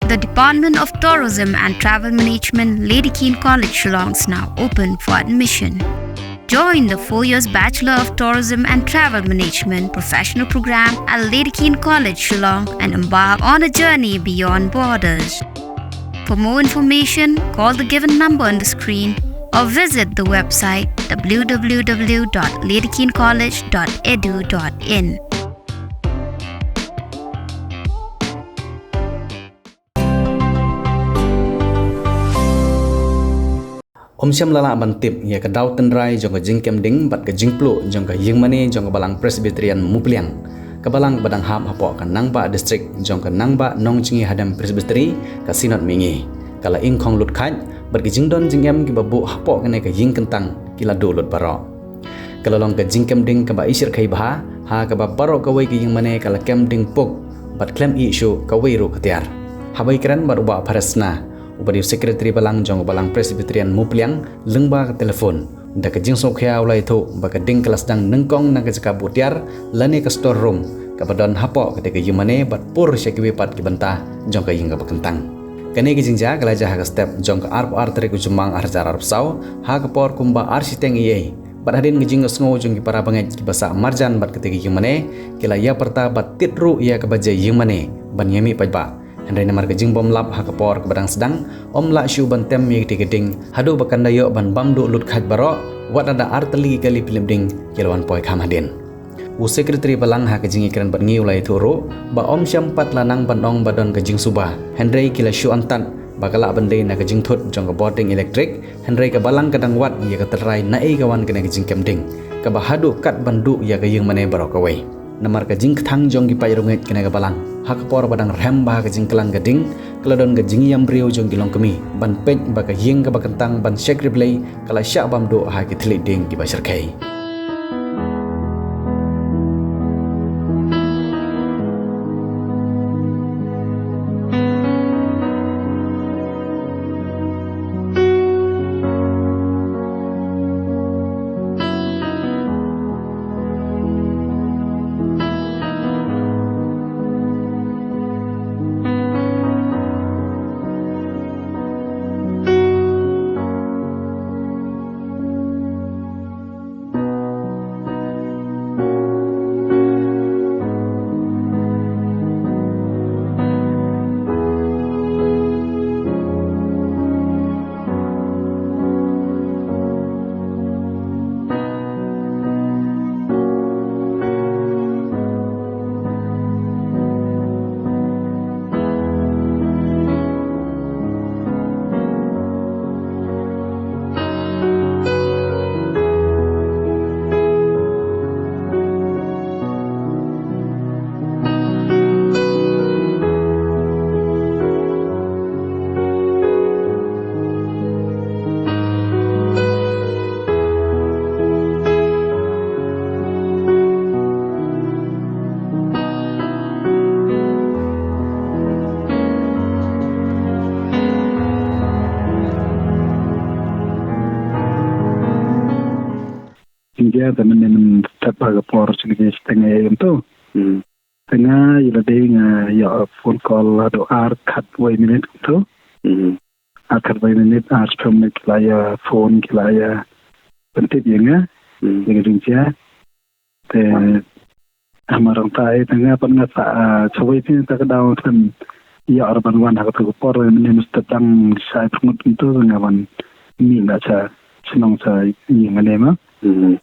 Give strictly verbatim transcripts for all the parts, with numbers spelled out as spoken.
The Department of Tourism and Travel Management, Lady Keane College, Shillong, is now open for admission. Join the four years Bachelor of Tourism and Travel Management professional program at Lady Keane College, Shillong, and embark on a journey beyond borders. For more information, call the given number on the screen or visit the website w w w dot lady keane college dot e d u dot in. Ym shym la lah ban tip ïa ka daw tynrai jong ka jingkem ding bad ka jingpluh jong ka ïingmane jong ka Balang Presbyterian Mupliang, ka balang ba dang hap hapoh ka Nangbah District jong ka Nangbah Nongjngi Hadem Presbytery, ka Synod Mihngi, ka la ing khong lut khait bad ki jingdon jingem kiba buh hapoh kane ka ïing kyntang ki la duh lut baroh. Ka la long ka jingkem ding kaba ishyrkhei bha, ha kaba baroh kawei ka ïingmane ka la kem ding puk bad khlem ih shuh kawei ruh ka tiar. Haba ïakren bad u Bah Phares Sna, uba dei u Secretary Balang jong ka Balang Presbyterian Mupliang, lyngba ka telephone, da ka jingsngewkhia u la ïathuh ba ka ding ka la sdang nyngkong na ka jaka buh tiar lane ka store room kaba don hapoh katei ka ïingmane bad pur sha kiwei pat ki bynta jong ka ïing kaba kyntang. Kane ka jingjia ka la jia ha ka step jong ka arphew ar tarik u Jymmang ar hajar arphew saw, ha ka por kumba ar shiteng eiei. Bad hadien ka jingsngew jong ki para bangeit kiba sah marjan bad katei ka ïingmane, ki la ïa pyrta bad tied ruh ïa kaba jia ïingmane ban ïa mih paidbah. Hynrei namar ka jingbymlap ha ka por kaba dang sdang, ym lah shuh ban tem ïa katei ka ding, haduh ba kan da ïoh ban bam duh lut khait baroh, wat la da ar tylli ki kali phlim ding ki la wan poi kham hadien. U Secretary Balang ha ka jingïakren bad ngi u la ïathuh ruh ba ym shym pat la nang ban ong ba don ka jingsuba, hynrei ki la shu antad ba ka lah ban dei na ka jingthut jong ka bording elektrik, hynrei ka Balang ka dang wad ïa ka tynrai naei ka wan kane ka jingkem ding, kaba haduh kat ban duh ïa ka ïingmane baroh kawei. Namar ka jingkthang jong ki paid rangeit kane ka Balang, ha ka por ba dang rhem bha ka jingklang ka ding, ka la don ka jingïam briew jong ki longkmie ban peit ba ka ïing kaba kyntang ban shakri Blei ka la shah bam duh ha ki thylliej dieng kiba shyrkhei. India te mynne mynstep ha ka por sha ka jingshiteng eiei kumto. Hmm. Te nga ïa lade nga ïoh phone call haduh ar khatwei minit kumto. Hmm. Ar khatwei minit, ar shiphew minit ki la ïa phone, ki la ïa pyntip ïa nga. Hmm. Ïa ka jingjia. Te, ah, marang ta, eh, te nga pat nga sa, ah, shawei phi ta ka daw khlem ïoh ruh ban wan ha kata ka por, eh, mynne mynstep dang shai phyrngut kumto, te nga wan mih na sha shnong sha ïing mane ma. Hmm.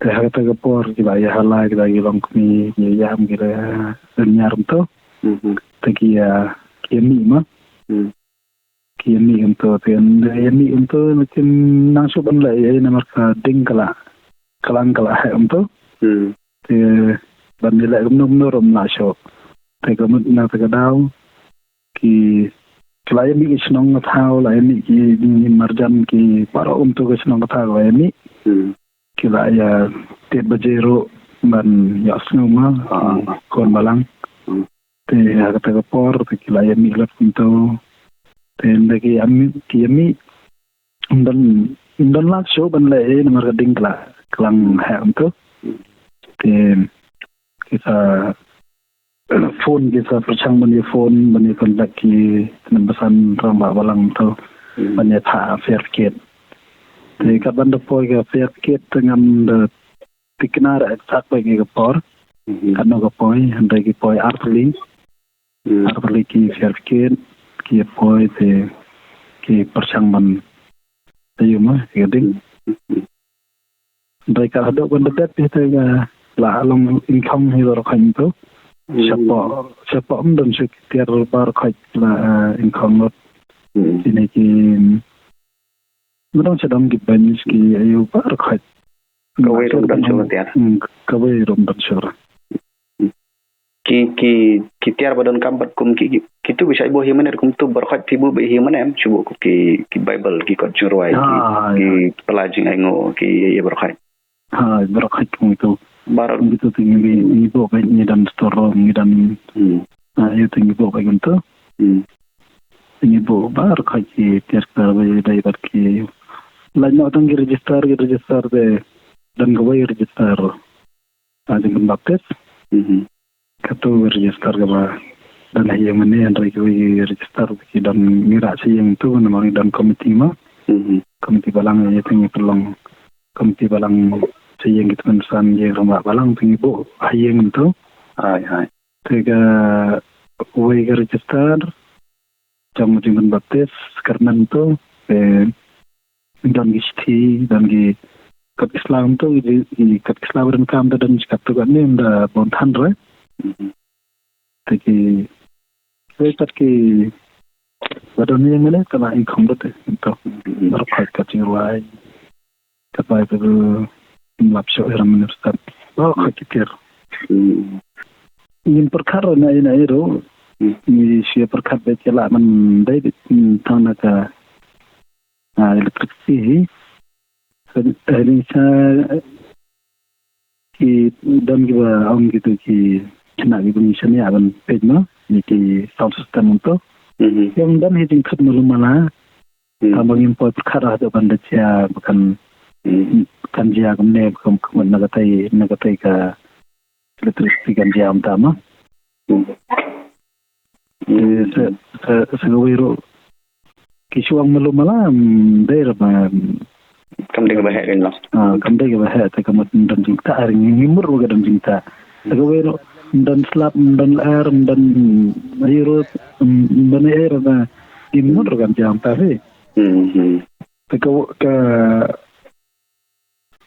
Te ha kata ka por kiba ïa hala, kiba ïa longkmie, ïa ïam, ki la ïa rynïar kumto. Hmm. Te ki ïa, ki ïa mih ma. Hmm. Ki ïa mih kumto, te ynda ïa mih kumto, kin nang shuh ban leh ei ei namar ka ding ka la, ka lang ka la heh kumto. Hmm. Te ban ïa leh kumno kumno ruh ym lah shuh. Te ka mut na kata ka daw, ki, ki la ïa mih ki shnong ka thaw, la ïa mih ki, ki marjan ki baroh kumto ka shnong ka thaw la ïa mih. Hmm. Ki la ïa tied baje ruh ban ïohsngew ma, ah, ki khun balang. Hmm. Te ha kata ka por, te ki la ïa mih lut kumto. Te ynda ki ïa mih, ki ïa mih, ym don, ym don lah shuh ban leh ei ei namar ka ding ka la, ka lang heh kumto. Te ki sa phone ki sa pyrshang ban ïa phone ban ïa contact ki nang basan rangbah balang to ban ïa thah fair kit. Te kat ban da poi ka fair kit te ngam da tikna ra exact ba ki ka por. Kat no ka poi hynda ki poi artli artli ki fair kit ki poi te ki pyrshang ban te ïa ma ki ka ding. Dei ka haduh ban da dep hi te ka la long ingkhong hi baroh khain tu. Shapoh shapoh um don shu ki tiar baroh khain la ingkhong lut. Kine ki ma dong sha dong ki bench ki ayu baroh khain. Kawei rum don shu tiar. Kawei rum don shu ra. Ki ki ki tiar ba don kam bad kum ki ki tu bi shai bo hi mane kum tu baroh khain pi bu bi hi mane em shu bo ki ki Bible ki kot jingruai ki pla jingainguh ki ïa baroh khain. Ha, baroh khain kum tu. Baroh kum tu ngi ngi bo ba ngi don store room ngi don. Ha, ïa tu ngi bo ba kum tu. Ngi bo baroh khain ki tiar kar ba dei bad ki. Lain no tang ki register ki register de don kawei register. Ha, jingpynbaptis. Katu register kaba don ha ïing mane hynrei kiwei register ki don ngi rah sha ïing tu namar ngi don komiti ma. Komiti balang ïa te ngi pynlong komiti balang sha ïing ki tymmen basan ïing rangbah balang te ngi buh ha ïing tu. Hai hai. Te kawei ka register jong jingpynbaptis kyrmen tu te don ki shithi don ki kot Islam tu ki kot Islam ren kam da don shi kat tu kat ne da bon than re. Te ki wei pat ki ba don ïa mele ka la ingkhong da te to. Baroh khain ka jingruai ka bai ka lap shuh ïa ram minister baroh khain ki tiar. Ngin pyrkhat na ina iro ngi shu pyrkhat ba ki la man dei tang na ka electricity hi. Ni sa ki don kiba ong kitu ki khynnah kiba ngi shaniah ban peit ma ni ki sound system to. Ki ong don hi jingthut malu mala. Tang ba ngim poi pyrkhat ah ban da jia ba kan kan jia kumne ba kan kumne na katai na katai ka electricity kan jia um ta ma. Sa sa sa kawei ruh ki shu ong malu mala dei ra ba kam dei ba heh kan lo. Kam dei ba heh te ka mut don jingta ar ngi mur ba ka don jingta. Sa kawei ruh don slap don lyer don ayu ruh don air ba ngi mur kan jia um ta hi. Te ka ka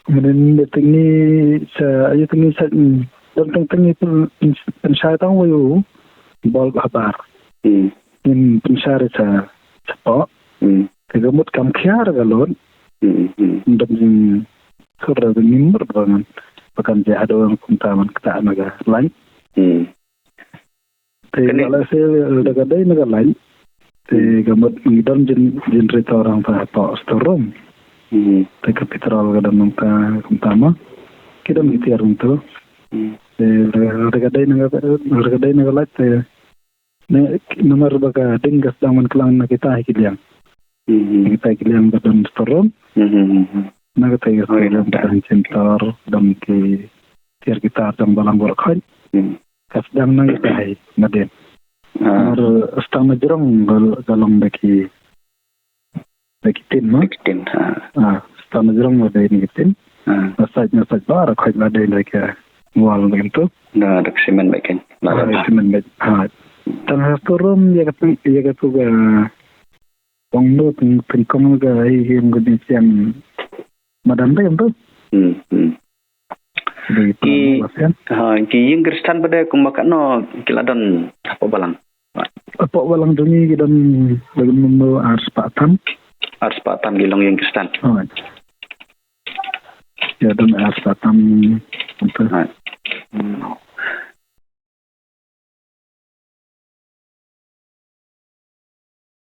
Ngin da teng ni sa ayu teng ni sa don teng teng ni pynshai tang wei u bol habar. Ngin pynshai sa sa po. Te ka mut kam khia ra ka lot. Don jing sur ra ngin mur ba ngan ba kan ja hadu kumta man kata na ka lain. Te kane la se da ka dei na ka lain. Te ka mut ngi don jin jin rito rang ta to storum. Te ka petrol ka don nang ta kumta ma. Ki don ki tiar nang to. Te da ka dei na ka da ka dei na ka lain te. Ne namar ba ka ding ka sdang man klang na kita hi ki liang. Kita hi ki liang ba don storum. Na kita hi ka storum ba don chin tor don ki tiar ki tar jong balang bor khain. Ka sdang na ita hai na den. Ar stang na jrong ka long da ki da ki tin ma. Ki tin ha. Stang na jrong da ki tin. Na sait na sait ba ra khoi ba da da ka wal da tu. Na da simen ba ken. La da simen ba ha. Tang ha tu rum ya ka tu ya ka tu ka. Kong nu pun pun kong ga ai hiam ga din siam. Madan dai em tu. Hmm, hmm. Ki ha ki ïing Kristan ba dei kumba katno ki la don hapoh balang. Hapoh balang jong ngi ki don ba ki number ar spah tam. Ar spah tam ki long ïing Kristan. Ya don ar spah tam.